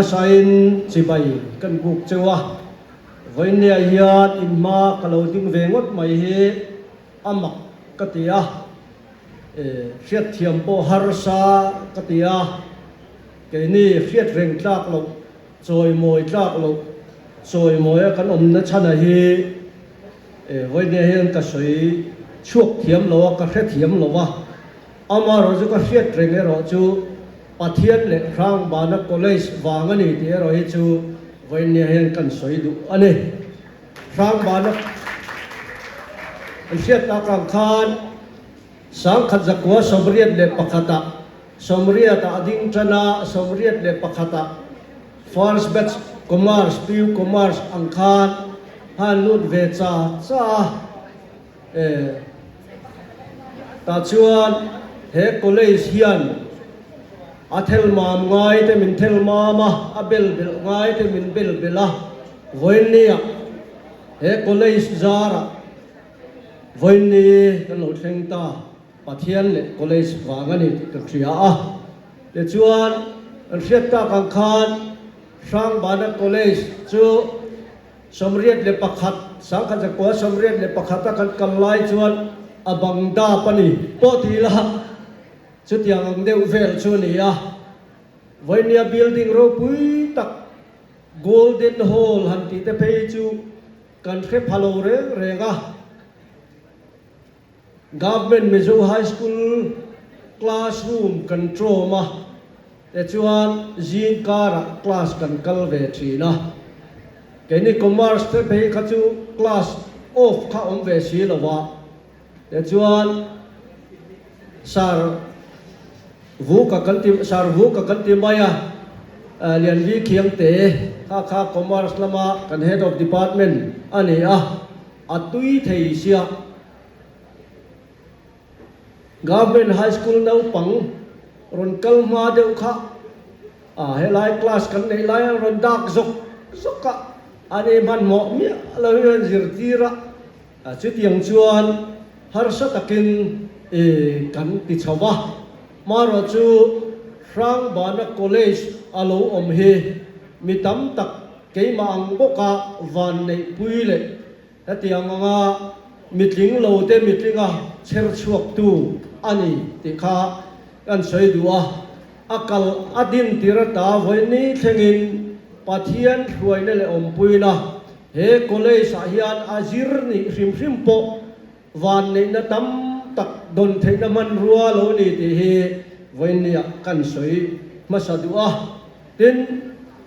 Hmasain chibai kan buk cheu a, vawinia hian in hma ka lo ding ve ngawt mai hi a mak ka ti a, hriatthiam pawh harsa ka ti a, keini hriat reng tlak loh, chawimawi tlak loh, chawimawia kan awmna chhana hi vawinia hian ka sawi chhuak thiam lo a, ka hrethiam lo a. Amaherawh chu ka hriat reng erawh chu Pathian leh Hrangbana College vang a ni tih erawh hi chu vawiinnia hian kan sawi duh a ni. Hrangbana an hriat tak ang khan 1001 91 ah 80 ah a ding tan a, 81 ah First Batch Commerce, PU Commerce ang khan han lut ve cha cha a. E, tah chuan he college hian a thelmam ngai te min thelmam a, a bel belh ngai te min bel belh a, vawiinniah he college zarah vawiinni kan lo thleng ta, Pathian leh college vang a ni tih ka hria a. Tichuan, kan hriat tak ang khan Hrangbana College chu 81, 1981 a kan kal lai chuan a bang dap a ni pawh ti ila chutiang ang deuh vel chu a ni a. Vawinia building ropui tak Golden Hall han tih te phei chu kan hre pha lo reng reng a. Government Mizo High School classroom kan tlawm a, tichuan zing karah class kan kal ve thin a. Keini Commerce te phei kha chu class off kha awm ve si lo a, tichuan Sir Vuka kan ti Sir Vuka kan ti mai a, Lianvi Khiangte kha kha Commerce lama kan Head of Department a ni a. A tui thei sia. Government High School naupang rawn kal hma deuh kha a helai class kan neih lai a rawn dak zawk zawk a, an ei hmanhmawh miah lo in rawn zirtir a, chutiang chuan harsa takin kan ti chho va. Hmarawh chu Hrangbana College a lo awm hi mi tam tak Keimah ang bawka van neihpui leh hetiang anga mitling lo te mitlinga chher chhuaktu a ni tih kha kan sawi duh a. A kal a din tir ata vawiin thlengin Pathian hruaina leh awmpuina he college ah hian a zir nih hrim hrim pawh van neihna tam tak dawn theihna hmanrua lo ni tih hi vawiin kan sawi hmasa duh a. Tin,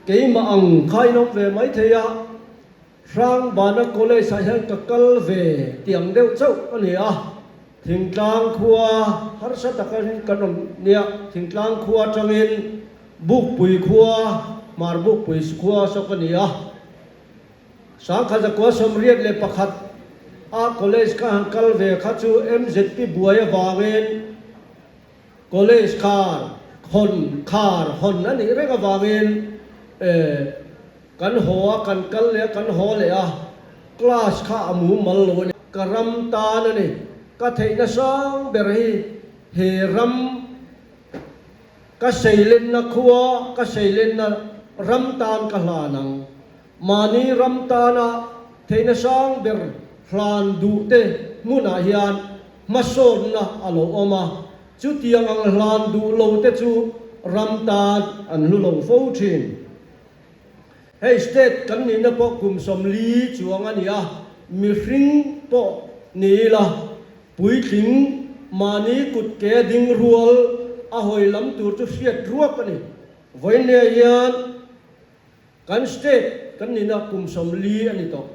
keimah ang kha in awm ve mai thei a, Hrangbana College ah hian ka kal ve tih ang deuh chauh a ni a, thingtlang khua harsa takin kan awm nia, thingtlang khua atangin Bukpui khua, Hmar Bukpui khua saw ka ni a, 1981 a college ka han kal ve kha chu MZP buai avangin, College khar hawn khar hawn a nih reng avangin kan haw a, kan kal leh a, kan haw leh a, class kha a mumal lo a ni. Ka ram tan a ni. Ka theihna sang ber hi he ram ka seilenna khua, ka seilenna ram tan ka hlan ang. Mahni ram tana theihna sang ber hlan duhte hmunah hian hmasawnna a lo awm a, chutiang ang hlan duh lote chu ram tan an hlu lo fo thin. Hei state kan nihna pawh kum 40 chuang a ni a, mihring pawh ni ila puitling mahni kut ke ding rual a hawi lam tur chu hriat ruak a ni. Vawiinleh hian Kan state kan nihna kum 40 a ni tawh.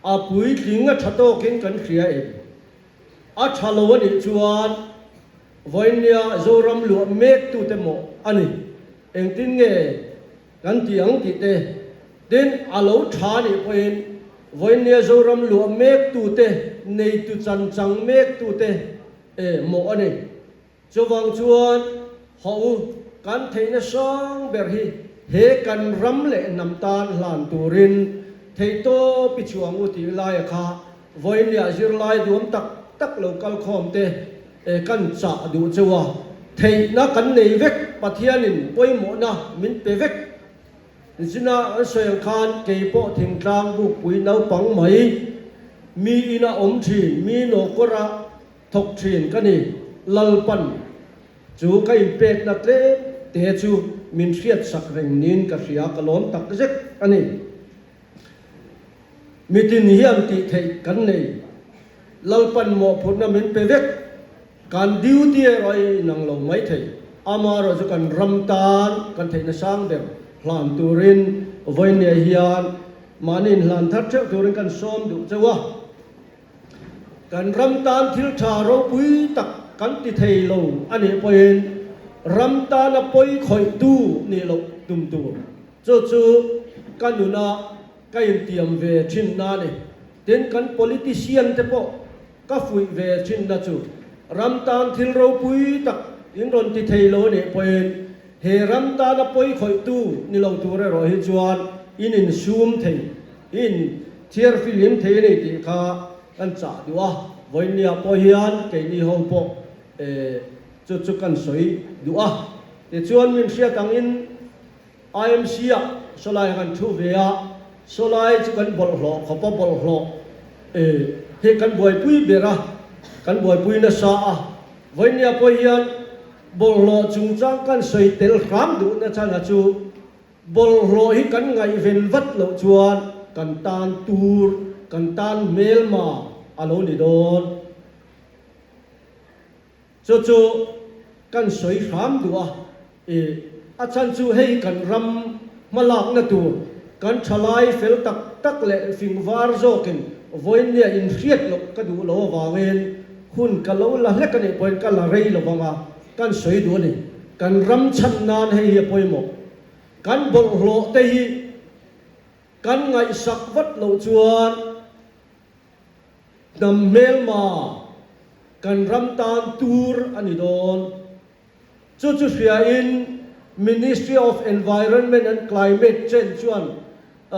A puitling a tha tawkin kan hria em? A tha lo a nih chuan vawiinnia Zoram luah mek tute mawh a ni. Engtin nge kan tih ang tih te, tin a lo tha a nih pawhin vawiinnia Zoram luah mek tute, neitu chan chang mek tute mawh a ni. Chuvang chuan haw u, kan theihna sang ber hi he kan ram leh hnam tan hlan turin theihtawp i chhuang u tih laia kha vawiinliah zirlai duam tak tak lo kal khawm te kan chah duh cheu a. Theihna kan nei vek, Pathianin pawimawhna min pe vek. Zina an sawi ang khan kei pawh thingtlang bukpui naupang mai, mi ina awm thin, mi nawkawra thawk thin ka ni. Lalpan chu ka inpekna tlem te chu min hriatsak reng niin ka hria, ka lawm tak zet a ni. Mitin hian tih theih kan nei. Lalpan mawhphurhna min pe vek. Kan duty erawh a inang lo mai thei. Amaherawh chu kan ram tan kan theihna sang ber hlan turin vawinia hian mahni inhlan thar theuh turin kan sawm duh chauh a. Kan ram tan thil tha ropui tak kan ti thei lo a nih pawhin ram tana pawi khawihtu nih loh tum tur. Chu chu ka nuna ka intiam ve thinna a ni. Tin, kan politician te pawh Ka fuih ve thinna chu ram tan thil ropui tak in rawn ti thei lo anih pawhin he ram tana pawi khawihtu ni lo tur erawh hi chuan in insum thei, in thiar filim thei a ni tih kha kan chah duh a. Vawinia pawh hian keini ho pawh chu chu kan sawi duh a. Tichuan min hriat angin IMC ah sawlai kan thu ve a, sawlai chu kan bawlhhlawh khawp a, bawlhhlawh hi kan buaipui ber a, kan buaipui nasa a. Vawinia pawh hian bawlhhlawh chungchang kan sawi tel hram duhna chhan a chu bawlhhlawh hi kan ngaihven vat loh chuan kan tan tur, kan tan hmelma a lo ni dawn. Chu chu kan sawi hram duh a, i a chhan chu hei kan ram hmalakna tur kan thalai fel tak tak leh fing var zawkin vawinia inhriat loh ka duh lo avangin hun ka lo la hlek a nih pawhin ka la rei lo vang a, kan sawi duh a ni. Kan ram chhan nan hei hi a pawimawh. Kan bawlhhlawh te hi kan ngaihsak vat loh chuan Hnam hmelma kan ram tan tur a ni dawn. Chu chu hriain Ministry of Environment and Climate Change chuan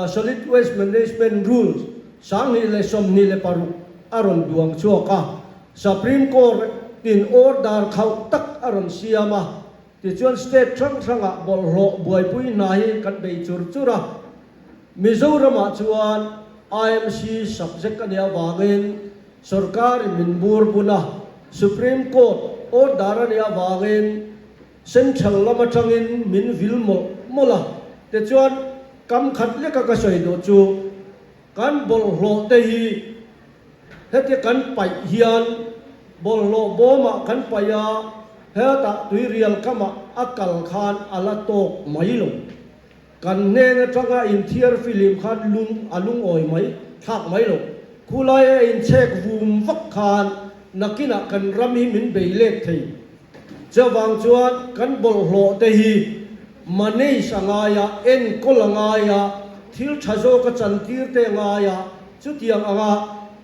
Solid Waste Management Rules 2026 a rawn duang chhuak a, Supreme Court in order khauh tak a rawn siam a. Tichuan state hrang hrangah bawlhhlawh buaipui hna hi kan bei chur chur a. Mizoramah chuan IMC subject a nih avangin sorkarin min bur bun a, Supreme Court order a nih avangin Central lam atangin min vil mawlh mawlh a. Tichuan kam khat leka ka sawi duh chu kan bawlhhlawh te hi hetia kan paih hian bawlhhlawh bawmah kan paih a, hetah tuirial kamah a kal khan a la tawk mai lo. Kan hnen atanga inthiar filim khan lung a lungawi mai thlak mai lo. Khulaia inchhek vum vak khan nakinah kan ram hi min bei let thei. Chuvang chuan kan bawlhhlawh te hi manage a ngai a, enkawl a ngai a, thil tha zawk a chantir te a ngai a, chutiang anga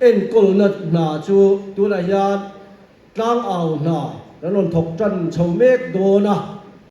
enkawlna hna chu tunah hian tlangau hna kan rawn thawk tan chho mek dawn a.